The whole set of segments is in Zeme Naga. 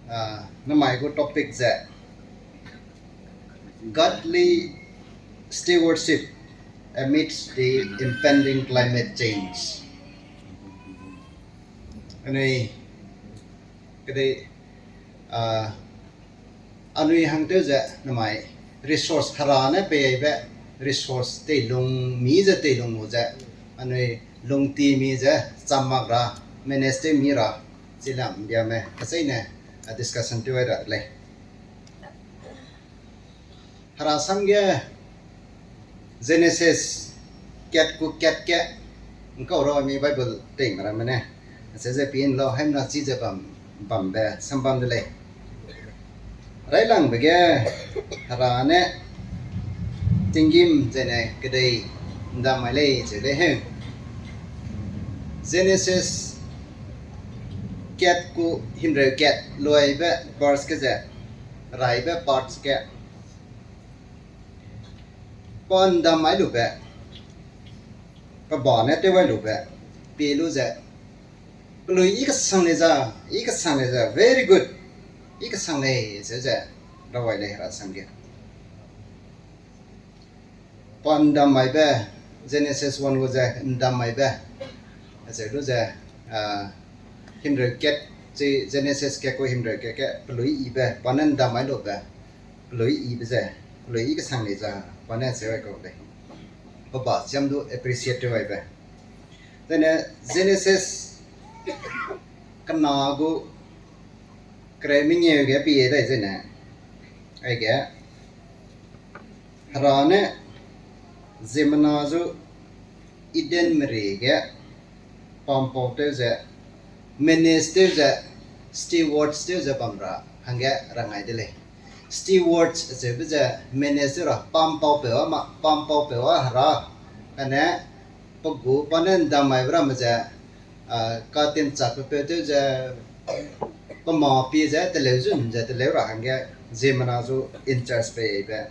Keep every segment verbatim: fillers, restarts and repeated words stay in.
Ah, namai gu topic ze Godly Stewardship Amidst the Impending Climate Change. Anui, kedei, ah, anui hangtew ze namai resource hera ne peibe resource teilung mi ze teilung lu ze, anui lungti mi ze cham mak ra, manage tew mi ra, chi lam biame kecheîne, ah, discussion tew ai ra de lei. Hera sam ge Genesis kat gu kat ge ngkau ra mi Bible ting ramme ne, acheu ze pin lau haimna chi ze bam, bambe sam bam de lei. Railangbe ge Hera ne tinggîm zene kedei ndam mai lei cheu lei heu. Genesis kat gu himreu kat luibe verse ge ze, raibe parts ge, pa ndam mai lube, pe ba ne tew ai lube, pie lu ze, pelui i kesang lei za, i kesang lei za, very good, i kesang lei ze ze, rawai lei Hera sam ge. Pa ndam maibe, Genesis one gu ze ndam maibe, acheu lu ze, ah, himreu kat, chi Genesis kat gu himreu kat ge pelui ibe, pa ne ndam mai lube, pelui ibe ze, pelui i kesang lei za, pa ne acheu ai kau lei. Pa ba chiam du appreciate tew aibe. Zene Genesis kena gu kereu mengeu ge pie dai zene, aige, Hera ne ziemmena zu Eden meri ge pampau tew ze, manage tew ze, stewards tew ze bam ra hangge rangai de lei. Stewards acheube ze manage tew ra pampaupeu a ma, pampaupeu a Hera, kane pe gu pa ne ndam maibe ramme ze, ah, katimchakbe peu tew ze, pe ma pie ze teleu zun ze teleu ra hangge ziemmena zu in charge peibe,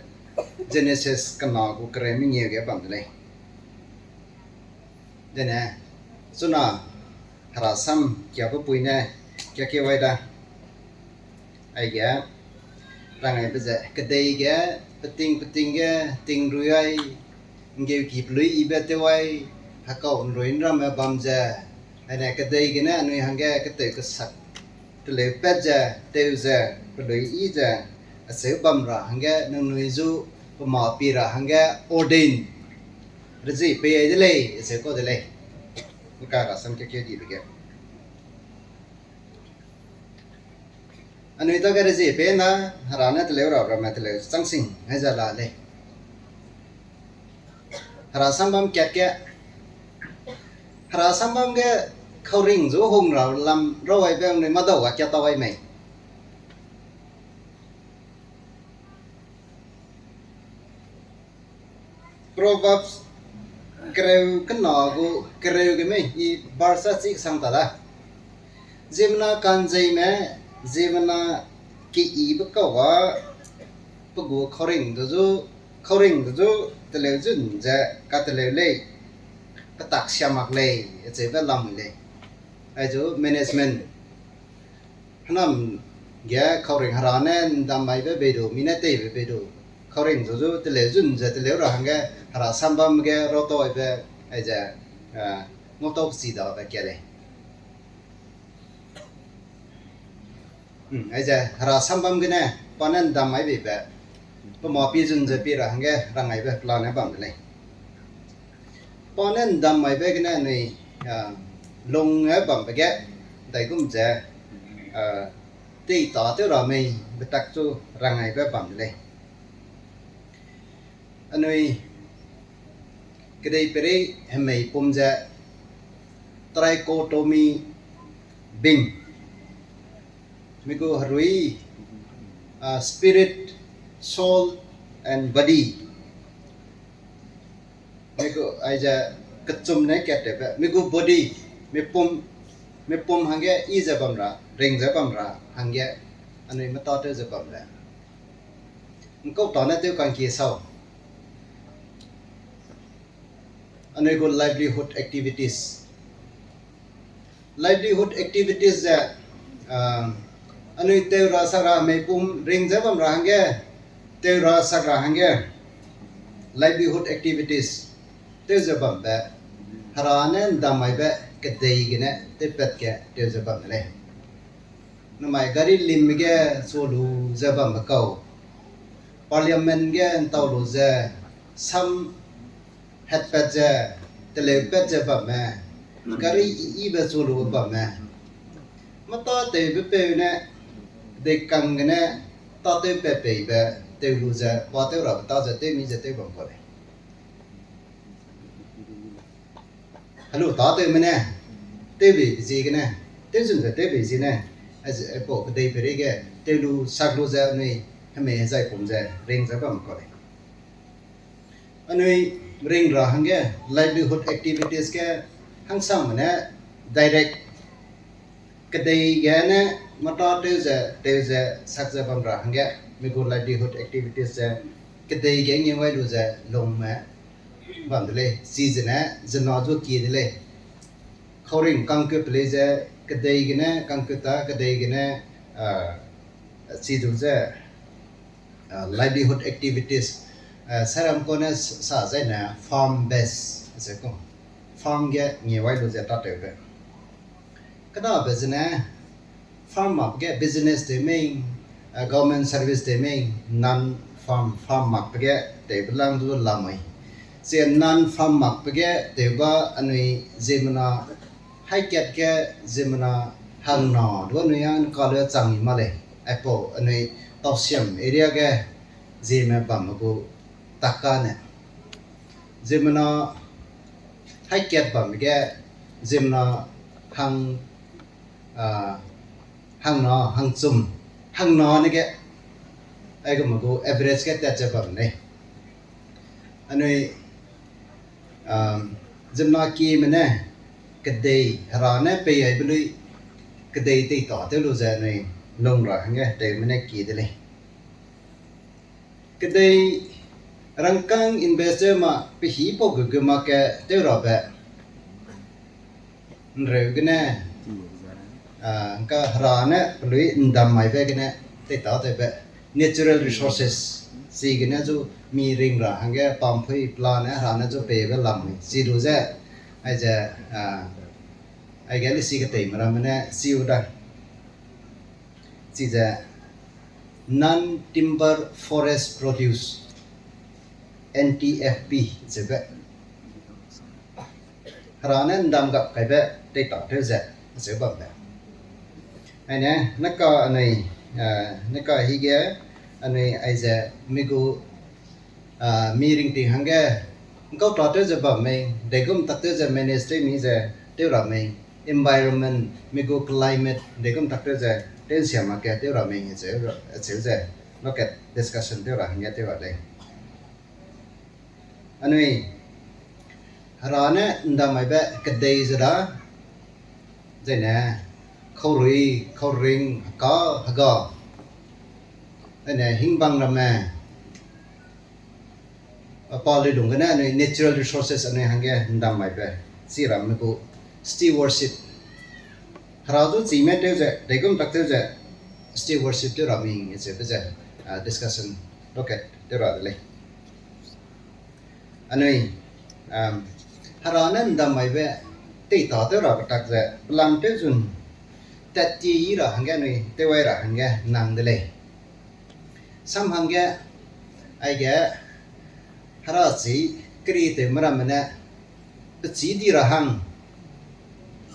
Genesis kena gu kereu mengeu ge bam de lei. Dene, chuna, Hera sam kiabe pui ne, kiakeu ai da. Aige, rangaibe ze, kedei ge, peting peting ge, tingrui ai, nggeuki pelui ibe tew ai, hekau nrui nramme bam ze, aine kedei gene anui hangge ketew kesak teleu pat ze, tew ze, pelui i ze, acheu bam ra hangge nangnui zu pe ma pie ra hangge ordain rezie pei ai de lei, acheu kau de lei. Nka Hera sam kiakeu dibe ge, anui dage rezie pei na, Hera ne teleu ra ramme teleu chang sing ai ze la lei. Hera sam bam kat ge, Hera sam bam ge kauring zu hung ra lam rawaibe anui madau ga kia tau ai mei. Proverbs kereu kena gu kereu ge mei, i verse chi kesang ta da. Ziemmena kanzeime, ziemmena keyibe kau a, pe gu kauring du zu, kauring du zu, teleu zun ze kateleu lei, petak sia mak lei, acheube lamui lei. Aizu management. Hênam ge kauring Hera ne ndam maibe bei du, mi ne teibe bei du. Kauring zu zu teleu zun ze teleu ra hangge Hera sam bam ge rau tau aibe, aize, ah, ngau tau pechî dabe ka lei. Hmm, aize Hera sam bam gene, pa ne ndam mai beibe, pe ma pi zun ze pi ra hangge rang aibe plan ne bam de lei. Pa ne ndam maibe gene anui, ah, lung ge bambe ge, daigum ze, ah, tei ta tew ra mei betak chu rang aibe bam de lei. Anui kedei perei hemei pum ze trichotomy being. Mi gu herui, ah, spirit, soul, and body. Mi gu aize kechum ne kat tewbe, mi gu body, mi pum, mi pum hangge i ze bam ra, ring ze bam ra hangge, anui meta tew ze bam le. Ngkau ta ne tew kangkie sau. Anui gu livelihood activities. Livelihood activities ze, ah, Anui tew ra sak ra meipum ring ze bam ra hangge, tew ra sak ra hangge, livelihood activities tew ze bambe, hera ne ndam maibe kedei gene tewpat ge tew ze bam de lei. Namai gari lim ge chu lu ze bambe kau, Parliament ge ntau lu ze, sam hetpat ze, teleupat ze bamme, gari i-, ibe chu lu bamme, mâ tâtewbe peu ne, deikang gene, tâtewpat peibe, tew lu ze, pa tew rabe ta ze, tew mi ze tew bam kau lei. Helu tâtewme ne, tewbeibe ziegene, tewzun ze tewbei ziegene, aze, aipau kedei peireige, tew lu sak lu ze anui, hemei hezai pum ze, ring ze bam kau lei. Anui ring ra hangge, livelihood activities ge, hangsangme ne, direct, kedei gene, mâ tâtew ze, tew ze, sak ze bam ra hangge, mi gu livelihood activities ze, kedei ge ngeuai lu ze, lungme, bam de lei, chizene, ziemmena zu kie de lei. Kauring kangkut pe lei ze, kedei gene, kangkut ta, kedei gene, ah, chi du ze, ah, livelihood activities, ah, saram kau ne s-, sa zaine farm base, ze kau. Farm ge ngeuai lu ze tâtewbe. Kedabe zene, farm mak ge business tew mei, ah, government service tew mei, non farm, farm makbe ge tewbe lang du lamui. Ze non farm makbe ge tewba anui ziemmena, haikat ge ziemmena hangna du anui a nkaleu chang i ma lei. Aipau anui Tausiam area ge ziemme bamme gu takane. Ziemmena haikat bamme ge ziemmena hang, ah, hangna, hangchum, hangna ne ge, aigum gu average ge tat ze bam lei. Anui, ah, ziemmena kieme ne, kedei, hera ne pei aibe lui, kedei tei tâtew lu ze anui, lung ra hangge tewme ne kie de lei. Kedei rangkâng invest tew ma pehî pau gu gu mak ge tew rabe. Nreu gene, ah, ngka hera ne pelui ndam maibe gene, tei tâtewbe, natural resources, chigene zu mi ring ra hangge pampui pla ne hera ne zu peibe lamui, chi lu ze, aize, ah, aige lisi keteime ramme ne, chiu da. Chize non-timber forest produce, N T F P zeube. Hera ne ndam gap kaibe tei tâtew ze, zeu bambe. Aine, neka anui, ah, neka hige, anui aize mi gu, ah, mi ringting hangge, ngkau tâtew ze bam mei, deigum taktew ze manage tew mi ze, tew ra mei, environment, mi gu climate, deigum taktew ze, tew nsia mak ge tew ra mei, acheu ze, lokat discussion tew ra hangge tew ra lei. Anui, hera ne ndam maibe kedei ze da, zene, kaurui, kauring, heka, hega, zene, hingbang ramme, pa luilung gene anui natural resources anui hangge ndam maibe, chi ramme gu stewardship. Hera zu chime tew ze, deigum taktew ze, stewardship tew ra mei, acheube ze, ah, discussion, lokat tew ra de lei. Anui, hera ne ndam maibe, tei tâtew rabe tak ze, pelam tew zun, tat ti i ra hangge anui, tewai ra hangge nang de lei. Samhangge, aige, hera chi, keri tewme ramme ne, pechî di ra hang,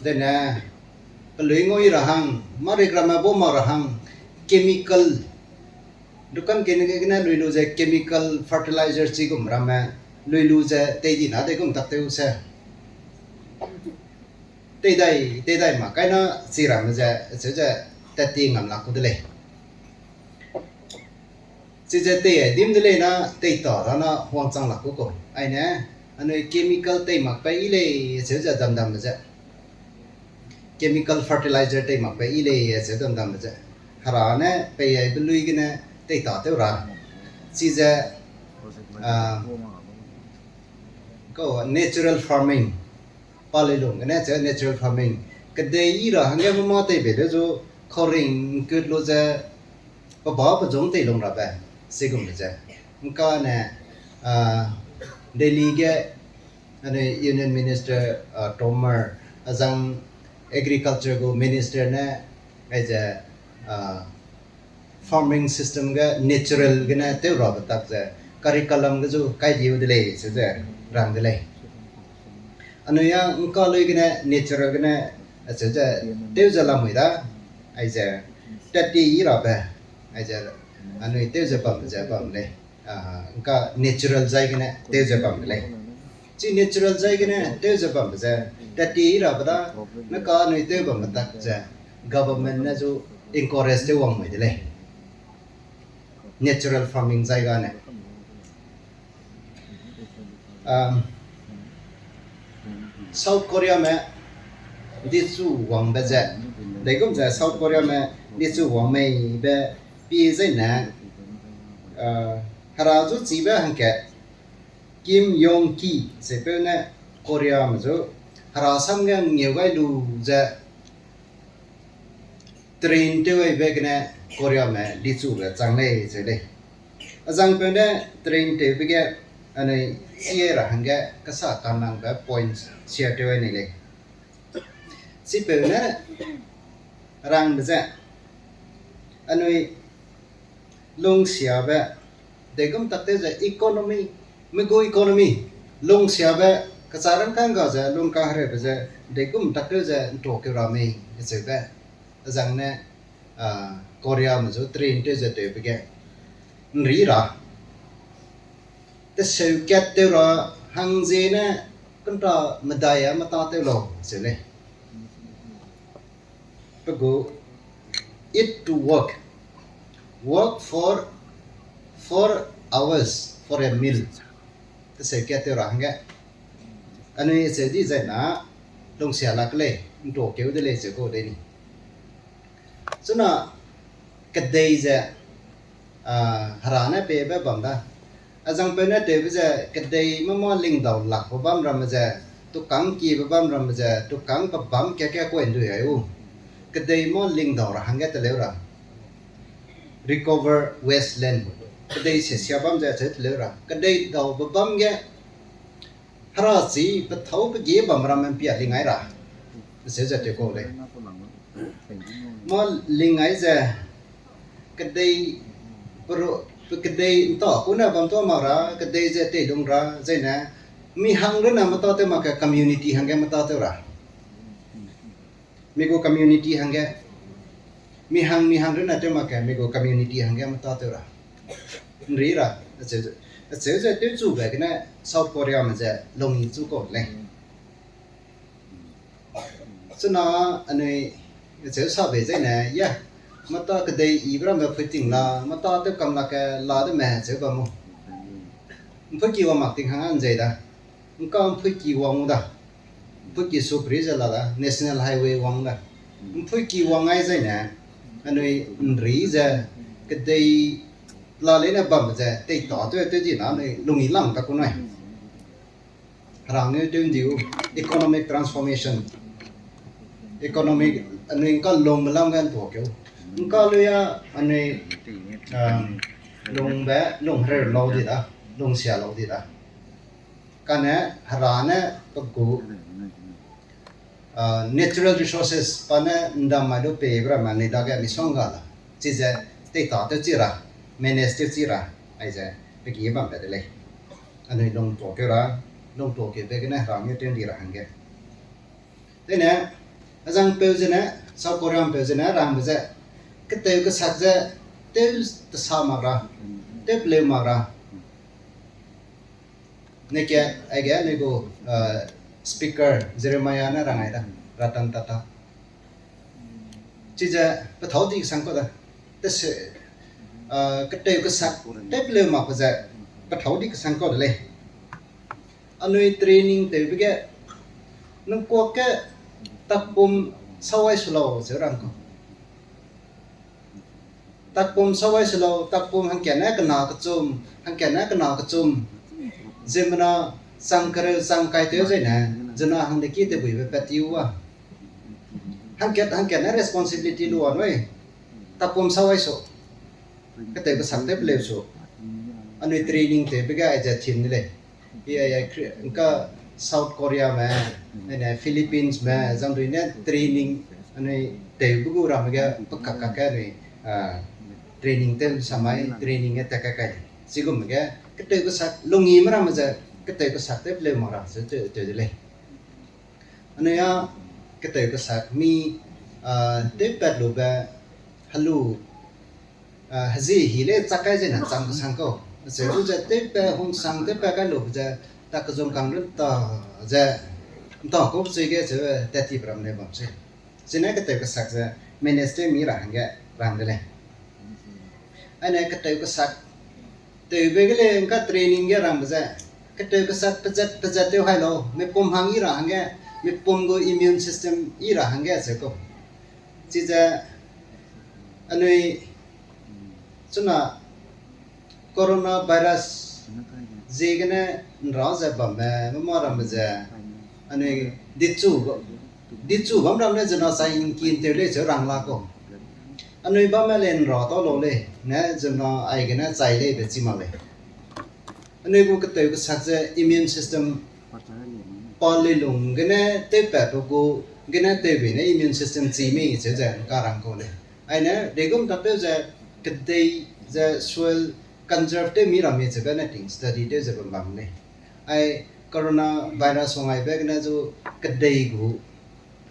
zene, pelui ngau i ra hang, marik ramme bau mak ra hang, chemical, dukan kene gene lui lu ze chemical fertilizer chigum ramme, lui lu ze tei di na deigum taktew se. Tei dai, tei dai mak kai na chi ramme ze, acheu ze, tat ti ngam lak ku de lei. Chize tei ai dim de lei na, tei ta ra na wangchang lak ku kau. Aine, anui chemical tei makbe i lei, acheu ze damdambe ze. Chemical fertilizer tei makbe i lei, acheu damdambe ze. Hera ne pei aibe lui gene tei tâtew ra. Chize, ah, kau natural farming. Pa luilung gene acheu natural farming. Kedei i ra hangge mâ mâ tei bei de zu, Khauring kut lu ze, pe ba pe zung tei lung rabe, segum ze. Ngka ne, ah, Delhi ge, ane Union Minister, ah, Tomar, azang agriculture gu minister ne, aize, ah, farming system ge natural gene tew rabe tak ze, curriculum ge zu kai diu de lei, se ze rang de lei. Anui a ngka lui gene natural gene, acheu ze, tew ze lamui da, aize, tat ti i rabe, aize, anui tew ze bam ze bam lei. Ah, ngka natural zai gene tew ze bam de lei. Chi natural zai gene tew ze bambe ze, tat ti i rabe da, ne ka anui tew bambe tak ze, government ne zu encourage tew wang mui de lei. Natural farming zai gane. Um, South Koreame dichu wangbe ze, deigum ze South Koreame dichu wang mei be pi zene, uh, hera zu chibe hangkat, Kim Yong Ki, zepeu ne Koreame zu, hera sam ge ngeu gai lu ze, train tew aibe gene Koreame dichu ge chang lei ze lei. Azangpeu ne train tewbe ge, anui chi ra hangge kasa kanangbe points share tew ai nei lei. Chipeu ne rangbe ze, anui lungsiabe, deigum tak tew ze economy, mi gu economy, lungsiabe, kacha rangkâng ga ze, lungkahereube ze, deigum tak tew ze ntuakeu ra mei, kacheube. Azang ne, ah, Koreame zu train tew ze tewbe ge, nri ra. Teseu kat tew ra hangzie ne kanta medai a mata tew lau, ze lei. Pe gu, eat to work, work for four hours for a meal. Teseu kat tew ra hangge. Anui acheu di zai na, lungsia lak lei, ntuakeu de lei cheu kau dei ni. Chuna kedei ze, ah, hera ne pebe bam da. Azangpeu ne tewbe ze kedei mâ mâ lingdau lakbe bam ramme ze, tukâng kiebe bam ramme ze, tukâng pe bam kat kat kuai ndui ai u. Kedei mâ lingdau ra hangge teleu ra. Recover wasteland. Kedei se sia bam ze cheu teleu ra. Kedei daube bam ge hera chi pe thâu pe ge bam ramme mpia lingai ra. Acheu ze tew kau lei. Mâ lingai ze kedei, pe kedei nta ku ne bam tuâ mak ra, kedei ze teilung ra, zai ne, mi hang runne mata tew mak ke community hangge mata tew ra. Mi gu community hangge, mi hang mi hang runne tew mak ke mi gu community hangge mata tew ra. Nri ra, acheu ze, acheu ze tewchube gene South Koreame ze lung i chu kau lei. Chuna anui acheu sa bei zai ne, ya, mata kedei ibe ramme phuiting la, mata tew kam lak ke la de me cheu bam u. Mphuiki wang mak ting hang a nzei da. Ngka mphuiki wang u da. Mphuiki supri ze la da, National Highway wang da. Mphuiki wang ai zai ne, anui nri ze, kedei la leine bam ze, teita tew tew di na anui lung i lang ta ku nai. Herangeu tew ndi u, economic transformation. Economic, anui ngka lungbe lam ge ntuakeu. Ngka lui a, anui, um, lungbe, lung hereu lau di da, lungsia lau di da. Kane hera ne pe gu, ah, natural resources pa ne ndam mai lu peibe ramme anui dage misongga la. Chize teita tew chi ra, manage tew chi ra, aize pe ki bambe de lei. Anui lungtuakeu ra, lungtuakeube gene herangeu tew ndi ra hangge. Tene, azangpeu zene, South Koreampeu zene rangbe ze, ketew kesak ze, tew tesa mak ra, tew peleu mak ra. Neke, aige anui gu, uh, speaker Jeremiah ne rang ai da, Ratan Tata. Chize, pethâu di kesang kau da. Tese, uh, ketew kesak, tew peleu makbe ze, pethâu di kesang kau de lei. Anui training tewbe ge, nungkuak ge takpum sawai se lau ze rang kau. Takpum sawai se lau, takpum hangkatne kena kechum, hangkatne kena kechum. Ziemmena chang kereu chang kai tew zai ne, zena hangdeki tebuibe pat ti u a. Hangkat, hangkat ne responsibility lu anui. Takum sa wai su. Keteu kesak tew peleu su. Anui training tewbe ge aize theme de lei. Ia, ia, Kri-, nka South Korea me, ene Philippines me, zangdui ne training, anui tewbe gu ramme ge, pe kak kak ge anui, ah, training tew samai, training ge tat kai kai. Chigum ge, keteu kesak, lungime ramme ze, keteu kesak tew peleu mak ra, ze tew, tew de lei. Anui a, keteu kesak mi, ah, tewpat lube, helu, ah, hezi hi lei chak kai zene cham kesang kau. Acheu lu ze tewpat hungsang tewpat kai lube ze, ta kezung kang lu ta ze, nta kau chui ge cheu tat ti be ram lei bam se. Chine keteu kesak ze, manage tew mi ra hangge, rang de lei. Aine keteu kesak, tewbe ge lei ngka training ge rangbe ze, keteu kesak pezat, pezat tew hai lau, mipum hang i ra hangge, mipum gu immune system i ra hangge ze kau. Chize, anui, chuna, coronavirus ziegene nra ze bamme, mema ramme ze, anui dichu, dichu bam ram ne zena chai ngkin tew lei cheu rang la kau. Anui bamme le nra tau lau lei, ne zena aigene chai lei be chi mak lei. Anui gu keteu kesak ze immune system pa lilung gene tewpatbe gu gene tewbe ne immune system chi mei cheu ze ngka rang kau lei. Aine, deigum tatew ze kedei ze soil conserve tew mi ramme cheube ne ting study tew ze bam bam lei. Ai coronavirus wang aibe gene zu kedei gu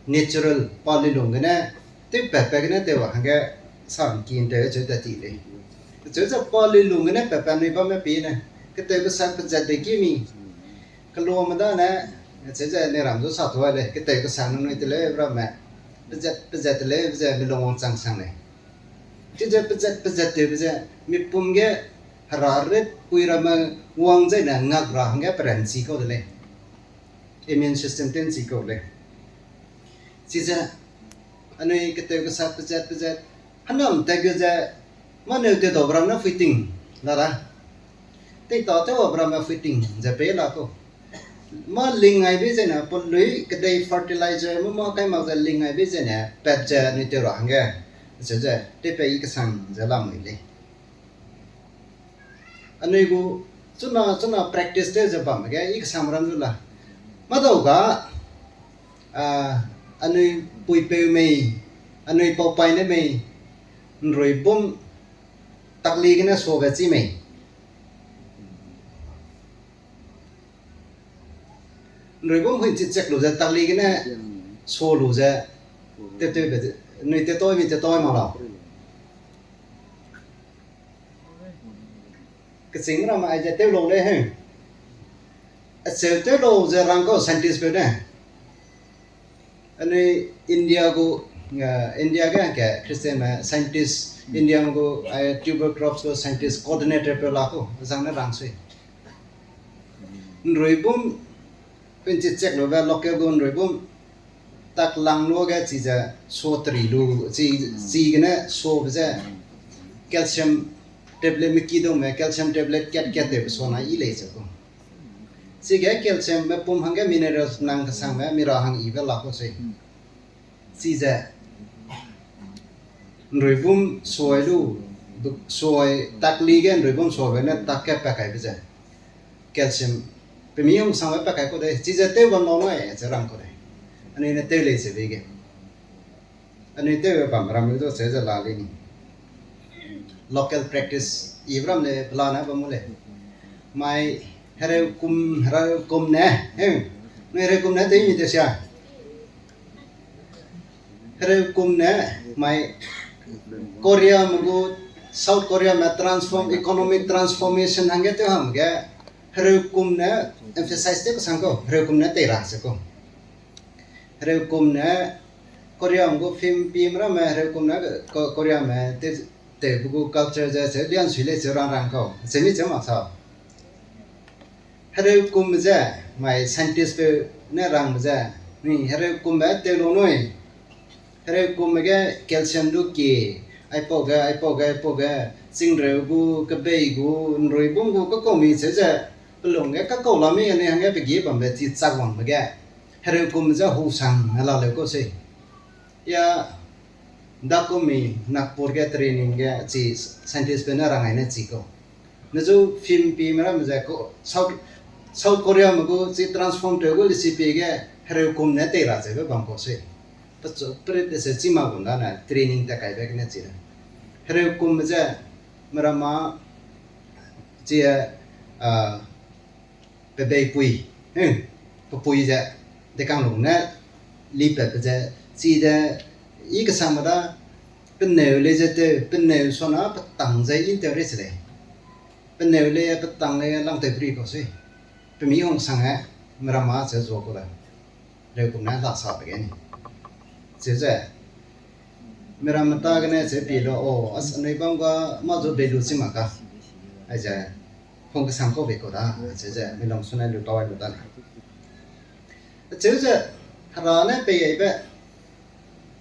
natural pa lilung gene, tewpatbe gene tew wa hangge sam kin tew cheu tat ti lei. Cheu ze pa lilung gene patpat nui bamme pi ne, keteu kesak pezat de ki mi. Kelome dane, cheu ze ne ram zu sa tuai lei, keteu kesak nangnui teleu ramme, pezat, pezat teleu ze milung wangchang sang lei. Chize pezat, pezat tewbe ze, mipum ge hera ret pui ramme wang zaine ngak ra hangge peran chi kau de lei. Immune system tew chi kau lei. Chize, anui keteu kesak pezat, pezat, hanam tat ge ze, mâneu tewdau ramme phuiting, la da. Teita tew wa ramme phuiting ze pei la kau. Mâ ling aibe zene, pelui kedei fertilizer, mâ mâ kai mak ze ling aibe zene, pat ze anui tew ra hangge, cheu ze, tewpat i kesang ze lamui lei. Anui gu, chuna, chuna practice tew ze bam ge, i kesang ram zu la. Mâdau ga, ah, anui puipeu mei, anui paupai ne mei, nruibum, takli gene suabe chi mei. Nruibum huin chi chek lu ze, takli gene sua lu ze, tew tewbe, nui tew toi mi tew toi mak lau. Keching ramme aize tew lau lei he. Acheu tew lau ze rang kau scientist peu ne. Anui India gu, ah, India ge hangke Christian me scientist, India me gu, ai, tuber crops gu scientist coordinator peu la kau, zang ne rang sui. Nruibum, penchi chek lube local gu nruibum, tak lang lu ge chize sua teri lu, chi, chi gene suabe ze, calcium tablet me kidungme, calcium tablet kat kat tewbe sua na i lei ze kau. Chige calcium me pum hangge minerals nang kesangme, mi ra hang ibe la kau sui. Chize, nruibum suai lu, du-, suai takli ge nruibum suaibe ne tak ke pa kaibe ze. Calcium, pemi hungsangbe pa kai kau de, chize tew bam lau nui, ze rang kau de. Anui ne tew lei ze be ge. Anui tew bam ram lu du cheu ze la lei ni. Local practice, i ram le pela na bam mu lei. Mai hereu kum, hereu kum ne, he, nui hereu kum ne tew mi tew sia. Hereu kum ne, mai Korea me gu, South Korea me transform, economic transformation hangge tew ham ge, hereu kum ne emphasize tew kesang kau, hereu kum ne tei ra se kau. Hereu kum ne, Korea me gu film pim ramme, hereu kum ne, Ko-, Korea me te, tewbe gu culture ze, cheu lian sui lei cheu rang rang kau, cheu mi cheu mak sau. Hereu kum ze, mai scientist peu ne rangbe ze, ni hereu kumbe tew lu nui. Hereu kumme ge calcium du kie, aipau ge, aipau ge, aipau ge, chingreu gu, kebei gu, nruibum gu, kakau mi cheu ze, pelung ge kakau la mi anui hangge pe ge bambe chi chak wangbe ge. Hereu kumme ze husang ne la leu kau sei. Ya, Dakumi Nagpur ge training ge chi scientist pe ne rangai ne chi kau. Ne zu film pime ramme ze ko, South, South Korea me gu chi transform tew gu lisi pie ge hereu kum ne tei ra zeube bam kau sui. Pechu prit de se chi ma gun da ne training ta kaibe gene chi le. Hereu kum ze meram ma chi, a, pe beipui, hmm, pe pui ze, dekanglung ne, lipat pe ze, chi de, i kesangme da, peneu lei ze tew, peneu sona petang ze i tew rei se lei. Peneu lei, petang lei, lang tew pri kau sui. Pe mi hung sang e, meram ma cheu zua kau da. Reu kum ne la sa pe ge ni. Cheu ze, meram meta gene cheu pi lu, o, as anui bam ga ma zu bei lu chi mak ka. Aize, phung kesang kau bei kau da, cheu ze, mi lung sune lu tau ai lu da lei. Cheu ze, hera ne pei aibe,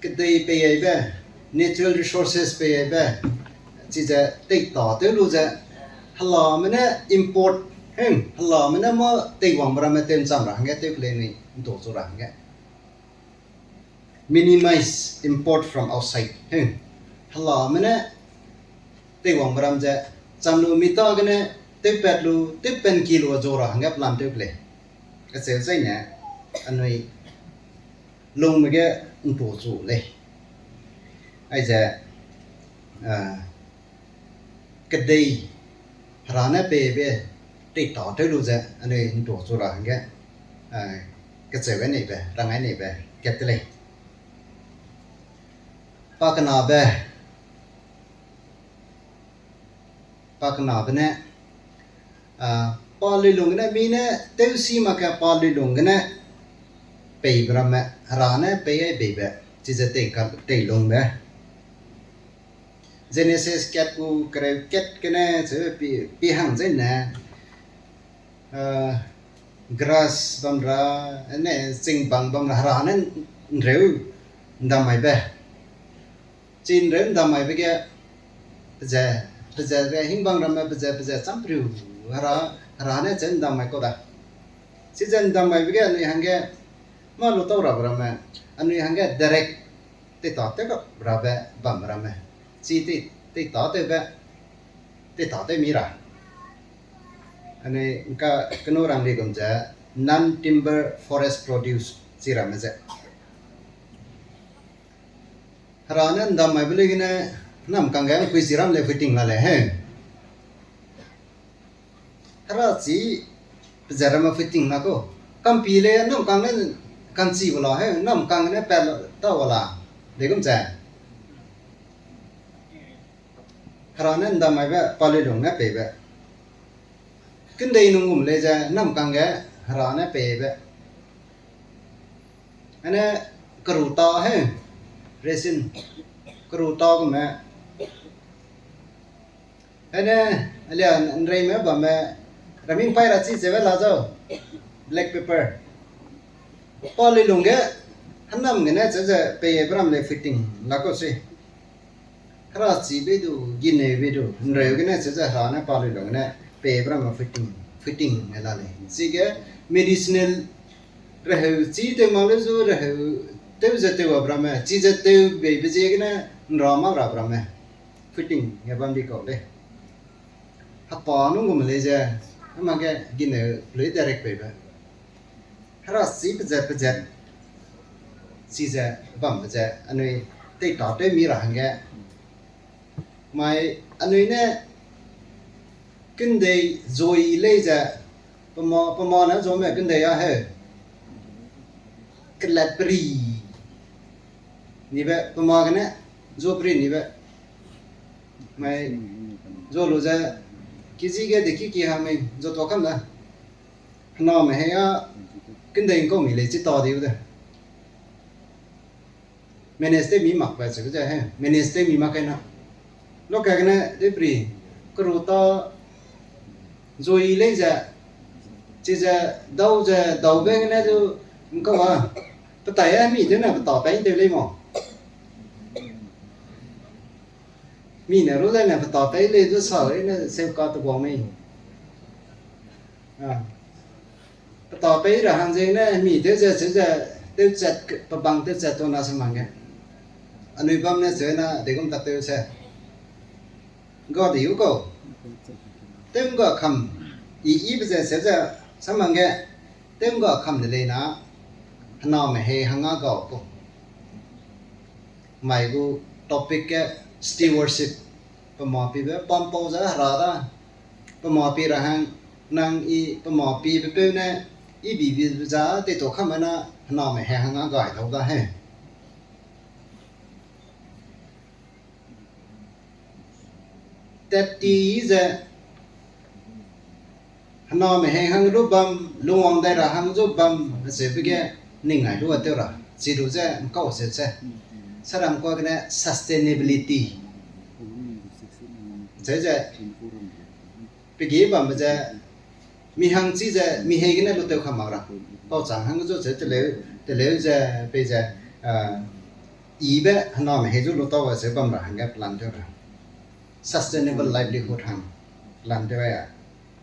kedei pei aibe, natural resources pei aibe, chize teita tew lu ze, helame ne import, hmm, helame ne mâ teiwangbe ramme tew ncham ra hangge tew kelei nui ndu chu ra hangge. Minimize import from outside. Hmm. Helame ne teiwangbe ram ze, cham lu mita gene, tewpat lu, tewpat ki lu zu ra hangge plan tew kelei. Kacheu zaine, anui lungme ge ntu chu lei. Aize, a, kedei hera ne peibe teita tew lu ze anui ntu chu ra hangge, a, kacheu gai neibe, rangai neibe, kat te lei. Pakenabe, pakenabe ne, a, pa luilung gene mi ne tewsi mak ke pa luilung gene peibe ramme, hera ne pei ai beibe, chize tei ka, teilungbe. Genesis kat gu kereu kat gene cheu pi, pi hang zene, a, grass bam ra, ne chingbang bam ra, hera ne nreu ndam maibe. Chi nreu ndam maibe ge, peze, peze ge hingbang ramme peze, peze champriu, hera, hera ne cheu ndam mai kau da. Chize ndam maibe ge anui hangge, mâ lu tau rabe ramme, anui hangge direct teita tew gap rabe bam ramme. Chi tei, teita tewbe, teita tew mi ra. Anui ngka kenu rang di gum ze non-timber forest produce chi ramme ze. Hera ne ndam maibe lei gene, namkangge ngkui chi ram lei phuiting la lei he. Hera chi, peze ramme phuiting la kau. Kampi lei namkang ne kanchi bu la he, namkang ne pat ta wa la. Degum ze. Hera ne ndam maibe, pa luilung ne peibe. Kendei nung gum lei ze, namkangge, hera ne peibe. Ane, keru ta he, resin. Keru ta gume. Ane, alia nreime bamme, raming pai ra chi zebe la zau. Black pepper. Pa luilung ge, hênam gene cheu ze peibe ram lei phuiting la kau sui. Hera chi bei du, gineu bei du, nreu gene cheu ze hera ne pa luilung gene peibe ramme phuiting, phuiting e la lei. Chige medicinal reheu chi tew mak leu zu reheu tew ze tew a ramme, chize tew beibe ziegene nra mak ra ramme. Phuiting e bam di kau lei. Hapa nung gum lei ze, hemage gineu lui direct peibe. Hera chi pezat pezat, chize bambe ze, anui teita tew mi ra hangge. Mai anui ne kendei zui lei ze, pema, pema ne zuame kendei a he. Kelat peri. Nibe, pema gene, zu peri nibe. Mai, zu lu ze, kiji ge de ki ki ha mei, zu tua kam da. Hename hei a, kendei ngkau mi lei chi ta diu de. Manage tew mi mak ba cheu ze he, manage tew mi mak kai na. Lokagene de peri, keru ta, zui lei ze, chize dau ze, daube gene du, ngkau a, petai a mi tew ne peta pei tew lei mo. Mi ne ru dai ne peta pei lei du sa lei ne seu ka te guang mei. A. Peta pei ra hang ziegene mi tew ze, cheu ze, tewchat, pebang tewchat tau na se mak ge. Anui bam ne zena degum tak tew se. Ga de yu kau. Tew ga kam. I, i be ze se ze samang ge. Tew ga kam de lei na. Hena me hei hanga ga kau. Mai gu topic ge stewardship. Pe ma pi be bam pau ze hera da. Pe ma pi ra hang nang i pe ma pi be peu ne i bi bi za te to kam na hena me hei hanga ga tau da he. Tat ti ze, hena me hei hang lu bam, lungwang dai ra hang zu bam, ze be ge ning ai lu a tew ra, chi lu ze mkau se se. Saram kua gene sustainability. Ze ze, pe gi bam ze, mi hang chi ze, mi hei gene lu tew kam mak ra. Pau chang hang zu ze teleu, teleu ze, pei ze, ah, i be hena me hei zu lu tau ze bam ra hangge plan tew ra. Sustainable livelihood hang plan tew a.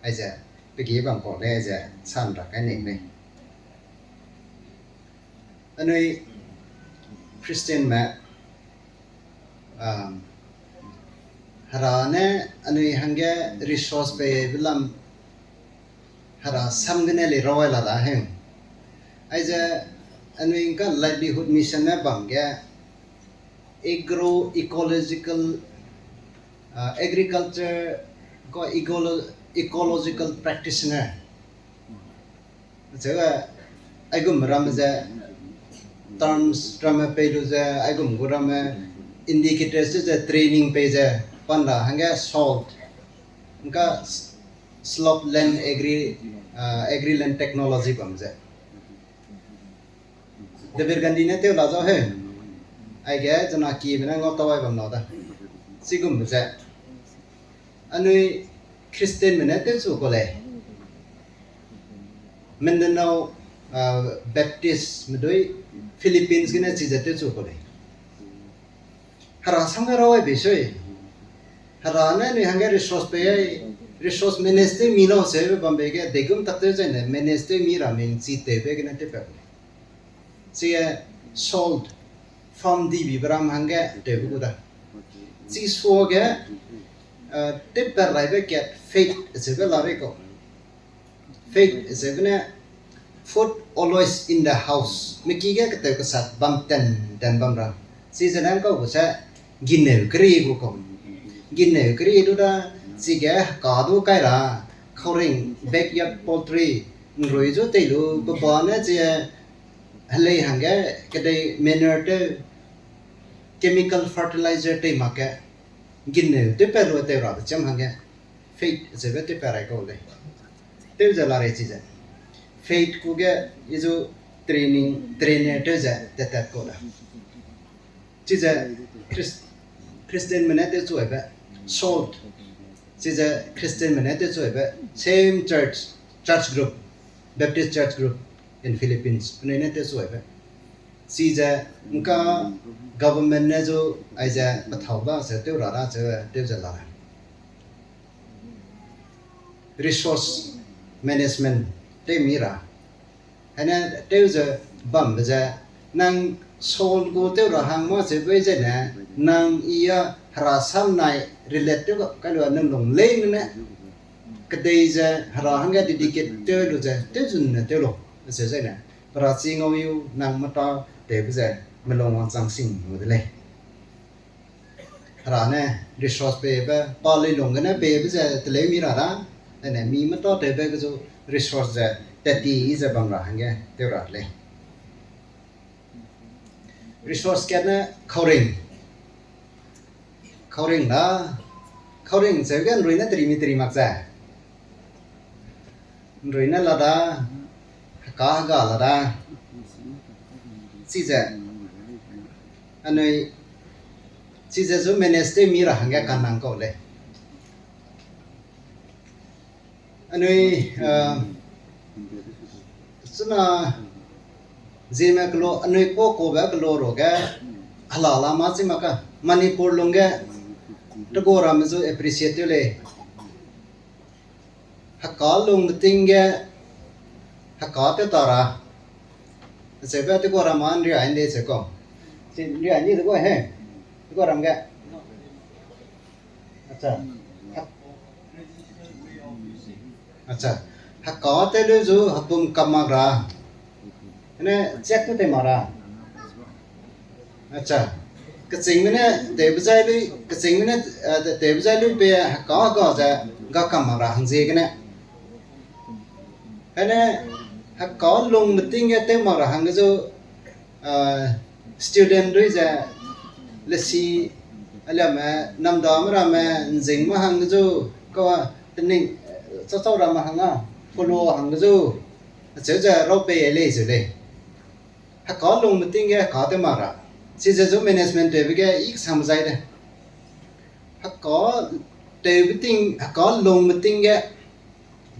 Aize, pe gi bam kau lei ze, san ra kai nei lei. Anui Christianme, um, hera ne anui hangge resource pei be lam hera sam gene lei rawai la da he. Aize anui ngka livelihood mission ne bam ge agro-ecological, uh, agriculture ko ecolo-, ecological practitioner. Cheu, aigum ramme ze terms ramme pei lu ze, aigum gu ramme indicators ze training pei ze, pan ra hangge SALT, ngka Slope Land Agri, ah, Agri Land Technology bam ze. David Gandhi ne tew la zau he. Aige zena kibe ne ngau tau ai bam lau da. Chigum ze. Anui Christianme ne tewchu kau lei. Mindanao, ah, Baptistme dui Philippines gene chize tewchu kau lei. Hera sam ge rawai bei sui. Hera ne anui hangge resource pei ai, resource manage tew mi lau seube bambe ge, degum tak tew zaine manage tew mi ra meng chi tewbe gene tewpat lei. Chige SALT, farm dibibe ram hangge tewbe gu da. Chi suage, eh, tewpat raibe kat FAID seube la rei kau. FAID seube ne, food always in the house. Meki ge ketew kesat bam ten ten bam ra. Chize ne kau gu se, gineu keri gu kau. Gineu keri du da, chige heka du kai ra, kauring backyard poultry, nrui zu tei lu, peba ne chi, helei hangge, kedei manure tew, chemical fertilizer tei mak ge, gineu tewpat lu tew rabe cham hangge, FAID seube tewpat rai kau lei. Tew ze la rei chize. FAID ku ge, i zu training, trainer tew ze, tat tat kau da. Chize Chris-, Christianme ne tewchu aibe, SALT. Chize Christianme ne tewchu aibe, same church, church group, Baptist Church Group in Philippines, penui ne tewchu aibe. Chize ngka government ne zu aize pethau da ze tew ra da ze tew ze la. Resource management tew mi ra. Hene tew ze bambe ze, nang SALT gu tew ra hang mâ ze bei zene, nang i a hera sam nai relate tew ga kai lu a nang lung lei ne, kedei ze hera hangge dedicate tew lu ze, tew zun ne tew lu, ze zene, perachi ngau yu nang mata tewbe ze, melung wangchang sing lu de lei. Hera ne resource peibe, pa lei lung gene peibe ze teleu mi ra da, ene mi meta tewbe ge zu resource ze tat ti ze bam ra hangge tew ra lei. Resource kat ne kauring. Kauring da, kauring cheu ge nrui ne teri mi teri mak ze. Nrui ne la da, heka hega la da. Chize, anui, chize zu manage tew mi ra hangge kanang kau lei. Anui, ah, chuna, Zeme kelo, anui kuâ kuâbe kelo ruage, hela la mâ chi mak ka, Manipur lungge, tegua ramme zu appreciate tew lei. Heka lungbe ting ge, heka tew ta ra. Acheube tegua ramme ’nria ’ndi cheu kau. Chi ’nria ’ndi de gua he. Gu ram ge. Acha. Acha. Heka tew lu zu hepum kam mak ra. Ne check tu tei mak ra. Acha. Kechingme ne tewbe zai lui, kechingme ne, eh, tewbe zai lui pe heka ga ze ga kam mak ra hangziegene. Ane heka lungbe ting ge tew mak ra hangge zu, student dui ze lesi aliame namdame ramme nzing ma hangge zu, ka tening, chachau ramme hang a, follow hangge zu, acheu ze rau pei lei zeu lei. Heka lungbe ting ge heka tew mak ra. Chize zu management tewbe ge i kesangbe zai de. Heka tewbe ting, heka lungbe ting ge,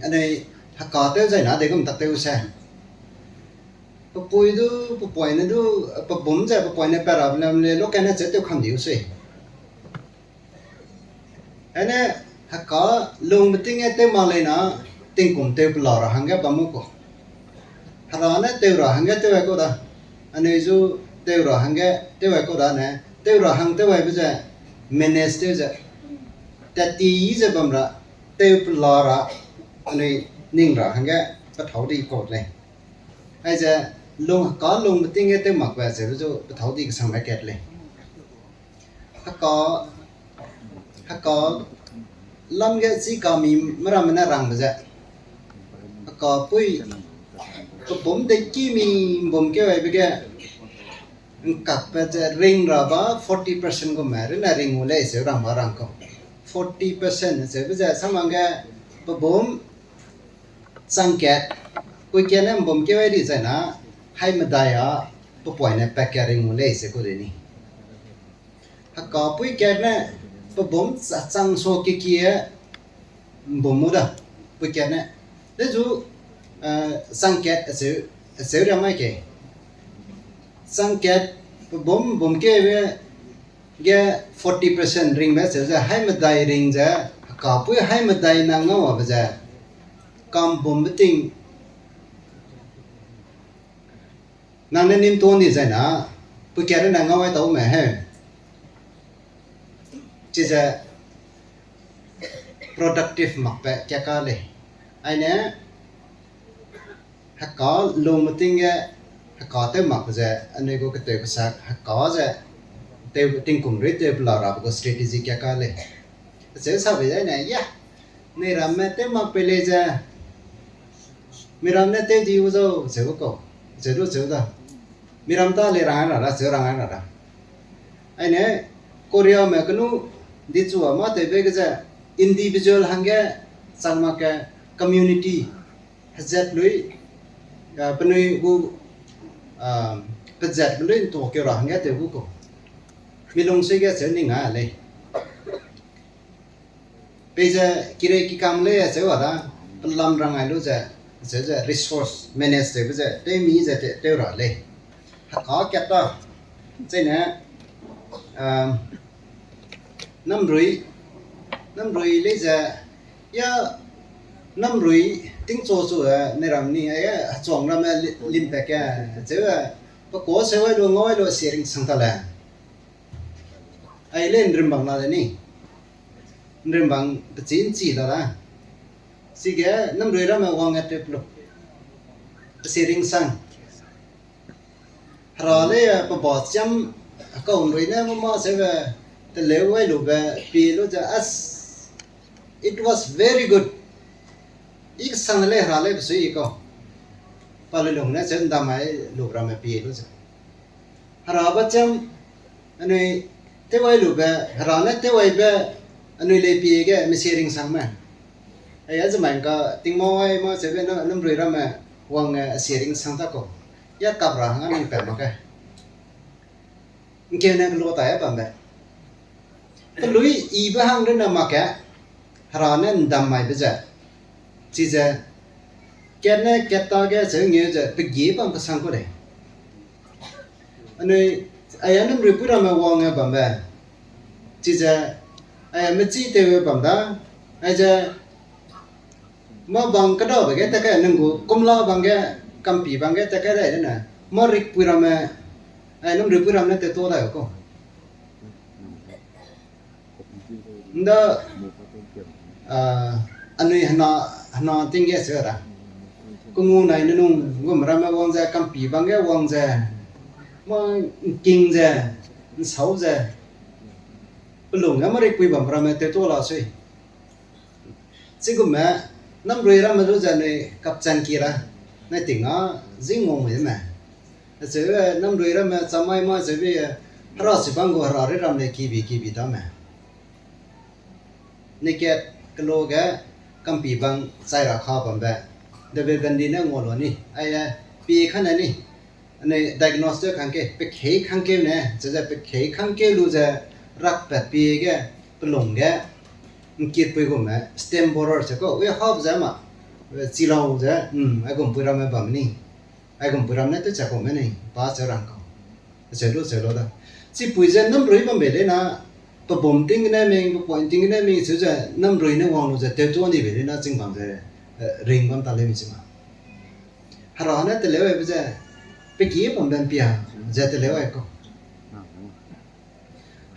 anui heka tew zai na de gum tak tew se. Pepui du, pepoine du, pebum ze pepoine pat rabe lam le, lokane cheu tew kam diu sui. Ane heka lungbe ting ge tew mak lei na, tingkum tew pela ra hangge bam mu kau. Hera ne tew ra hangge tew ai kau da. Anui zu tew ra hangge tew ai kau da ne, tew ra hang tew aibe ze, manage tew ze, tat ti ze bam ra, tew pela ra, anui ning ra hangge pethâu di kau lei. Aize lung, heka lungbe ting ge tew makbe ze zu pethâu di kesangbe kat lei. Heka, heka lam ge chi kami meramme ne rangbe ze, heka pui, pebum de ki mi mbum keu aibe ge, ngkakbe ze ring ra ba forty percent gume, rune ring u lei seu rang ba rang kau. Forty percent seube ze samang ge pebum changkat, puikat ne mbum keu ai di zai na, hai medai a, pepoine pat kat ring u lei se ku de ni. Heka puikat ne, pebum chang sa kekie, mbum mu da, puikat ne. De zu, changkat acheu, acheu ria mai ke. Changkat, pebum mbum keube, ge forty percent ringbe acheu ze, hai medai ring ze, heka pui hai medai na ngau abe ze, kam bumbe ting, nang ne nim tuan di zai na, puikat ne ngau ai tau me he. Chize productive makbe kat ka lei. Aine, heka lungbe ting ge, heka tew makbe ze, anui gu ketew kesak, heka ze, tew tingkum rui tew pela rabe gu strategy kat ka lei. Acheu sabe zai ne, ya, miramme tew mak pei lei ze, miram ne tew di u zau, acheu kau, acheu du acheu da. Miram ta lei rang ai ra da, acheu rang ai ra da. Aine, Koreame kenu, dichua mâ tewbe ge ze, individual hangge, chang mak ge, community, hezat lui, penui gu, pezatbe lui ntu keu ra hangge tew gu kau. Mi lungsui ge acheu ning a lei. Peize kirei kikang lei acheu a da, pelam rang ai lu ze, acheu ze resource manage tewbe ze, tewmi ze tew ra lei. Heka kat ta, chine, namrui, namrui lei ze, ya, namrui tingchu chu, ne ram ni, ai, hechuang ramme limpat ge, acheu, pe kua seu ai lu, ngau ai lu, sharing sang ta le. Ai le nrimbang la de ni. Nrimbang pechi nchi la da. Chige namrui ramme wang a trip lu. Sharing sang. Hera lei, pe ba chiam, kau nrui ne mâ seube, teleu ai lube, pie lu ze, as, it was very good. I kesang lei hera lei pe sui i kau. Pa le lung ne cheu ndamai lu ramme pie lu ze. Hera ba chiam, anui tew ai lube, hera ne tew aibe, anui lei pie ge, mi sharing sang me. Ai a ze mai ngka, tingmau ai mâ seube na, namrui ramme, wang, sharing sang ta kau. Ya kap ra hang a nang pat mak ge. Ngkeu ne kelu tai a bambe. Pelui ibe hang rune mak ge, hera ne ndam maibe ze. Chize, kat ne kat ta ge cheu ngeu ze, pe gi bam kesang ku lei. Anui, ai a namrui pui ramme wang e bambe. Chize, ai a mechi tew e bam da, aize, mâ bang kedabe ge tat kai nang gu, kumla bang ge, kampi bang ge tat kai dai dene, mâ rikpui ramme, ai namrui pui ram ne tew ta dai kau. Nda, ah, anui hena, hena ting ge se ra. Kengu nai ne nung gum ramme wang ze, kampi bang ge wang ze, ma nking ze, nsau ze, pelung ge ma rikpui bam ramme tewtua la sui. Chigumme, namrui ramme du ze anui kapchan ki ra, nai ting a, zingwang mui me. Acheu, namrui ramme chamai ma acheu bi, hera chibang gu hera ri ram le kibi kibi da me. Niket kelo ge kampi bang chai ra kha bambe, David Gandhi ne ngua lu ni, ai, pie kane ni, anui diagnose tew kangke, pekhei kangkeu ne, ze ze pekhei kangkeu lu ze, rakpat pie ge, pelung ge, nkitpui gume, stem borer se kau, ui hap ze ma, chilau ze, mm, aigum pui ramme bam ni, aigum pui ram ne tew chak kau me ni, pa cheu rang kau. Acheu lu cheu lu da. Chipui ze namrui bambe lei na, pebum ting gene ming, pepoint ting gene ming, cheu ze namrui ne wang lu ze tewtua ni be lei na chingbang ze, eh, ring bam ta lei mi chi ma. Hera ne teleu aibe ze, pegi bambe mpia, ze teleu ai kau.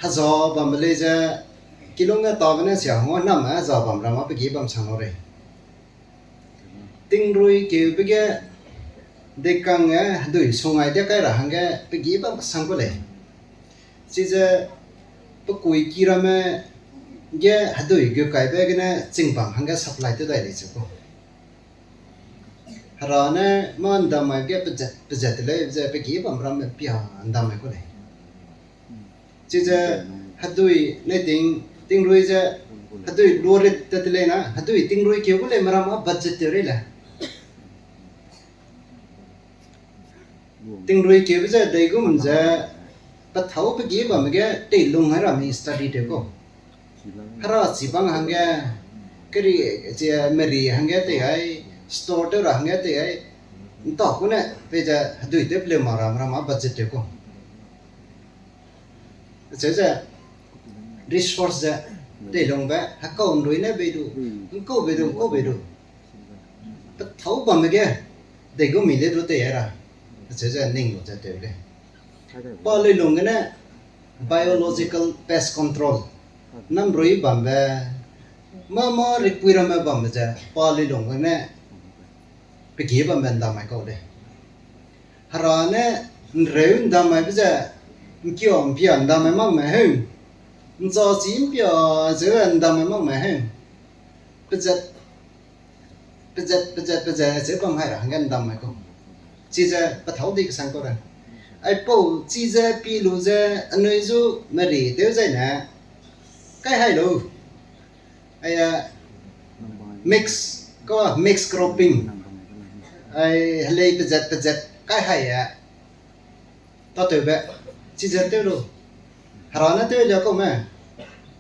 Heza bambe lei ze, kilung ge tabe ne sia hangge nam, eh, heza bam ram ma pegi bam sang lau rei. Tingrui keube ge, dekang, eh, hedui sungai de kai ra hangge pegi bam kesang ku lei. Chize, pekui ki ramme ge hedui gu kaibe gene chingbang hangge supply tew dai lei cheu kau. Hera ne mâ ndamai ge pezat, pezat te lei ze pegi bam ramme pia ndamai ku lei. Chize hedui ne ting, tingrui ze, hedui luarit tat te lei na, hedui tingrui keu gu lei meram a budget tew rei le. Tingrui keube ze deigum ze, pethâu pegi bamme ge teilung hai ra mi study tew kau. Hera chibang hangge, keri, chi, meri hangge tei ai, store tew ra hangge tei ai, nta ku ne, peize hedui tew peleu mak ra, meram a budget tew kau. Acheu ze, resource ze, teilungbe, hekau nrui ne bei du, nkau bei du, nkau bei du. Pethâu bamme ge, deigum mi le du tei ai ra. Acheu ze ning lu ze tew lei. Pa luilung gene, biological pest control. Namrui bambe, mâ mâ rikpui ramme bambe ze, pa luilung gene, pegi bambe ndamai kau lei. Hera ne nreu ndamaibe ze, nkia mpia ndamai mak me heu. Ncha chi mpia ze ndamai mak me heu. Pezat, pezat, pezat, pezat ze bam hai ra hangge ndamai kau. Chize pethâu di kesang kau ra. Aipau chize pi lu ze anui zu meri tew zai ne, kai hai lu. Ai, mix, kau mix cropping. Ai, helei pezat pezat kai hai a. Tatewbe, chize tew lu. Hera ne tew lia kau me.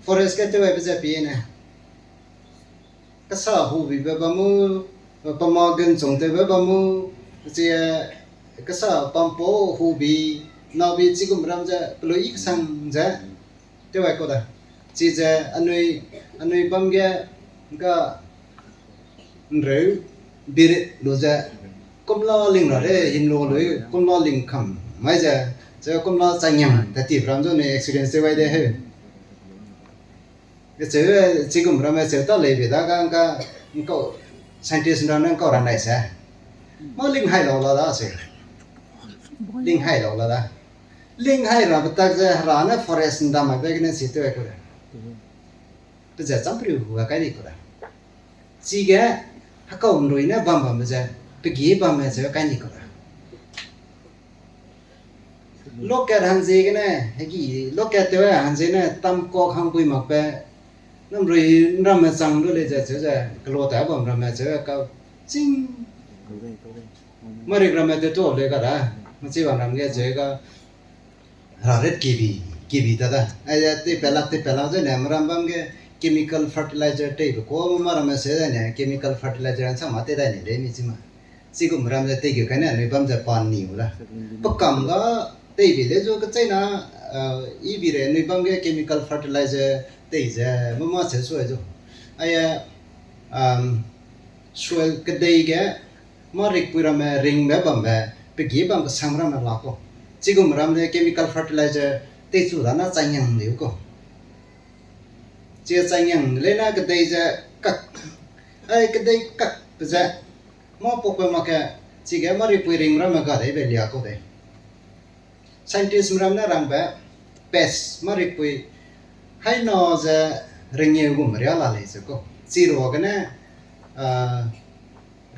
Forest ge tew aibe ze pie ne. Kesa hubibe bam mu, pema genchung tewbe bam mu, chi, kesa pampo hubi, nabi chigum ram ze, pelui kesang ze, tew ai kau da. Chize anui, anui bam ge, ga, nreu, birit lu ze, kumla ling ra le, himlu lui, kumla ling kam, mai ze, ze kumla changyang, tat ti ram zu ne experience tew ai de heu. Cheu, chigum ramme cheu ta leibe da ga, ga, nkau, scientist ra ne nkau ra nai se. Mâ ling hai lau la da se. Ling hai lau la da. Ling hai rabe tak ze hera ne forest ndamaibe gene si tew ai ku le. Pezat cham periu gu ga kai di ku le. Chige, hekau nrui ne bam bambe ze, pegi bamme ze kai di ku le. Lokat hangziegene, hegi, lokat tew hangziegene, tam kak hang pui makbe, namrui nramme chang lu lei ze cheu ze, kelo ta bam ramme cheu ka, ching. Marik ramme tew tu lei ka da, machi bam ram ge cheu ka, hera ret kibi, kibi ta da. Ai, tei pelak, tei pelak zene, meram bam ge chemical fertilizer teibe ku, meramme se zene, chemical fertilizer ansama tei dai ni lei mi chi ma. Chigum ram ze tei ge kai ne, anui bam ze pa ni u da. Pe kam ga teibe le zu kecheina, ibi re anui bam ge chemical fertilizer tei ze, mâ mâ cheu sui zu. Ai, soil kedei ge, marik pui ramme ringbe bambe, pegi bam kesang ramme la kau. Chigum ram le chemical fertilizer tei chu da na changyang leu kau. Chi chai ngiang de leine kedei ze kak, ai kedei kak pe ze, mâ pau pe mak ke, chige mâ rikpui ring ramme ga dei be lia kau dei. Scientistme ramme ne rangbe, pest mâ rikpui, haina ze rengeu gum ria la lei ze kau. Chi ruagene,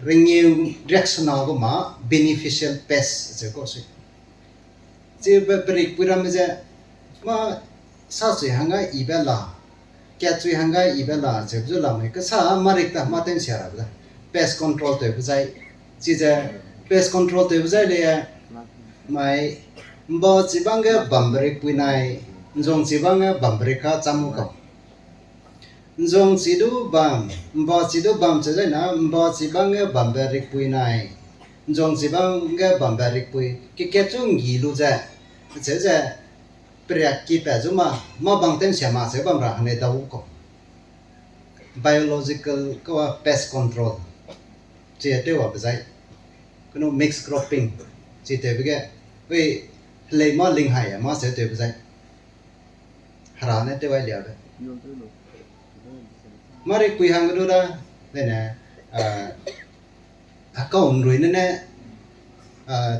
rengeu riaksena gu ma beneficial pest ze kau sui. Chibe perikpui ramme ze, mâ sachui hangge yibe la, katchui hangge yibe la, cheu zu lamui kesa mâ rik ta mâ tensia rabe da. Pest control tewbe zai, chize pest control tewbe zai le, mai, mba chibangge bambe rikpui nai, nzong chibangge bambe rik ka cham kau. Nzong chi du bam, mba chi du bam che zai na, mba chibangge bambe rikpui nai, nzong chibangge bambe rikpui, kekat chu nggi lu ze, cheu ze, periak ki pat zu ma, mâ bang tensia ma cheu bam ra hangge dau kau. Biological kawa pest control, chi tew wabe zai, kenu mixed cropping, chi tewbe ge, ui, helei mâ ling hai mâ cheu tewbe zai, Hera ne tew ai liabe. Mâ rikpui hangge du da, dene, hekau nrui ne ne,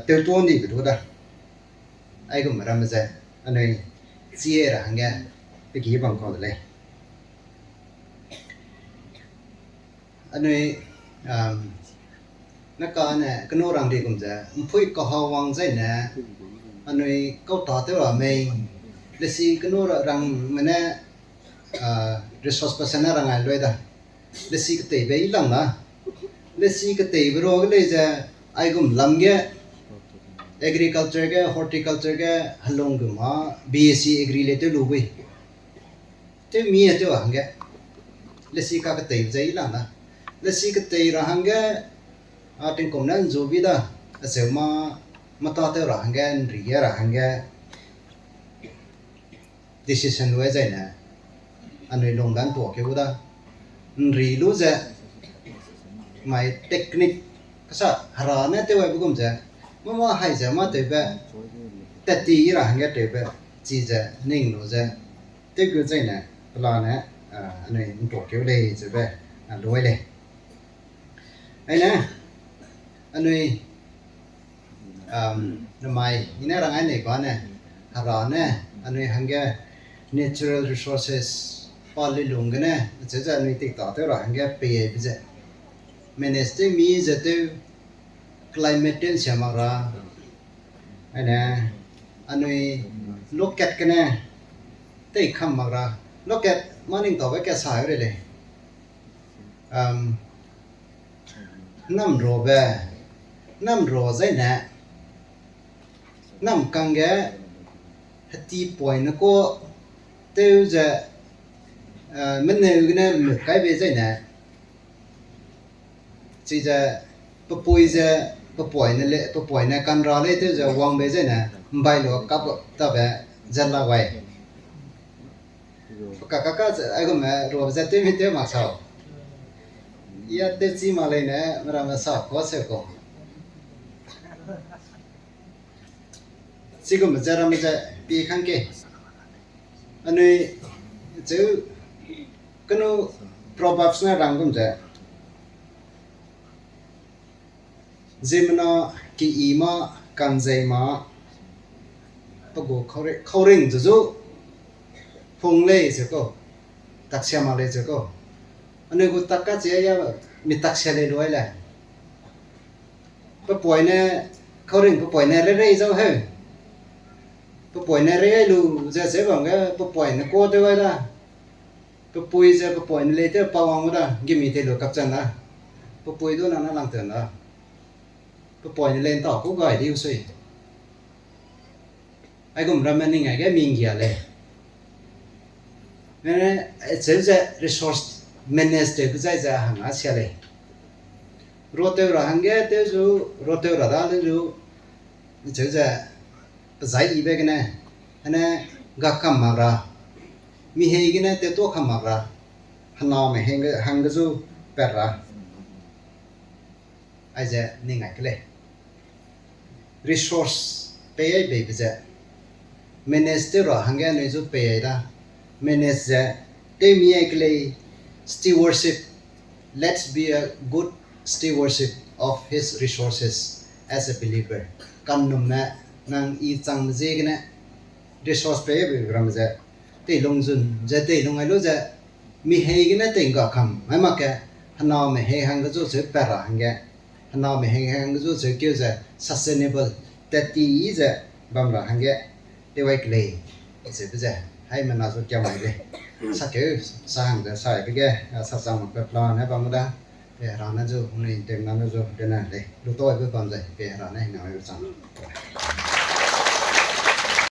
tewtuâ ndibe du da. Aigum ramme ze, anui, chi ra hangge, pe ki bam kau de lei. Anui, ne kane kenu rang di gum ze, mpui kaha wang zai ne, anui kau ta tew ra mei, lesi kenu rangme ne, resource person ne rang ai lui da. Lesi keteibe i lang da. Lesi keteibe ruage lei ze, aigum lam ge, agriculture ge, horticulture ge, helung gum a, B S C agri le tew lu bui. Tew mi tew hangge. Lesi kaketeibe ze i lang da. Lesi ketei ra hangge, a tingkum ne nzu bi da, acheu mâ, mata tew ra hangge, nri ge ra hangge, decision lu ai zai ne, anui lungbe ntuâ keu da. Nri lu ze, mai technique, kesa Hera ne tew aibe gum ze, mâ mâ hai ze mâ tewbe, tat ti ra hangge tewbe, chize ning lu ze, tew gu zai ne, pelane, anui ntuâ keu lei zebe, lu ai lei. Aine, anui, namai, i ne rang ai nei ba ne, Hera ne, anui hangge natural resources, pa lilung gene, acheu ze anui tik ta tew ra hangge pei aibe ze. Manage tew mi ze tew, climate tew nsia mak ra, aine, anui, lokat gene, tei kam mak ra, lokat mâ ning taube kat sa re lei. Namrabe, namra zai ne, namkang ge, heti poine ka, tew ze, meneu gene mut kai bei zai ne, chize, pepui ze, pepoine le, pepoine kanra lei tew ze wang bei zai ne, mbai lu kap tabe, zet la gai. Peka kaka ze, aigumme ruabe ze tew mi tew mak sau. Ya tew chi mak leine, meramme sa kua seu kau. Chigumme ze ramme ze pi kang ke. Anui, cheu, kenu Proverbs ne rang gum ze. Ziemmena keyi mâ, kanzei mâ, pe gu khauring, khauring ze zu, hung lei ze kau, taksia mak lei ze kau. Anui gu tak kache ya, mi taksia lei lu ai le. Pepoine, khauring pepoine reirei zau heu. Pepoine reirei lu ze ze bam ge pepoine ka tew ai da. Pepui ze pepoine lei tew pa wang gu da, gimi tei lu kapchan da. Pepui du nang na lang tew da. Pepoine lei nta ku gai di u sui. Aigum ramme ning aige mi nggia lei. Mene, cheu ze resource manage tewbe zai ze hang a sia lei. Ruatew ra hangge tew zu, ruatew ra da le zu, cheu ze pezai yibe gene, ane ga kam mak ra, mi hei gene tewtuâ kam mak ra, hename hangge zu pat ra. Aize ning ai ke lei. Resource pei ai beibe ze, manage tew ra hangge anui zu pei ai da, manage ze Tewmi ai kelei, stewardship. Let's be a good stewardship of his resources as a believer. Kannumme nang i changme ziegene resource pei be ramme ze, teilung zun ze teilung ai lu ze, mi hei gene tei ngga kam mai mak ge, hename hei hangge zu cheu pat ra hangge, hename hei hangge zu cheu keu ze sustainable, tat ti ze bam ra hangge, tew ai kelei, zeube ze, haimena zu kiam ai lei. Sakeu, sa hang ze saibe ge, a, sachang makbe plan ne bam da, pe Hera ne zu, hunui nteumena ne zu, dene lei, lu tau aibe bam ze, pe Hera ne hingnang aibe chang.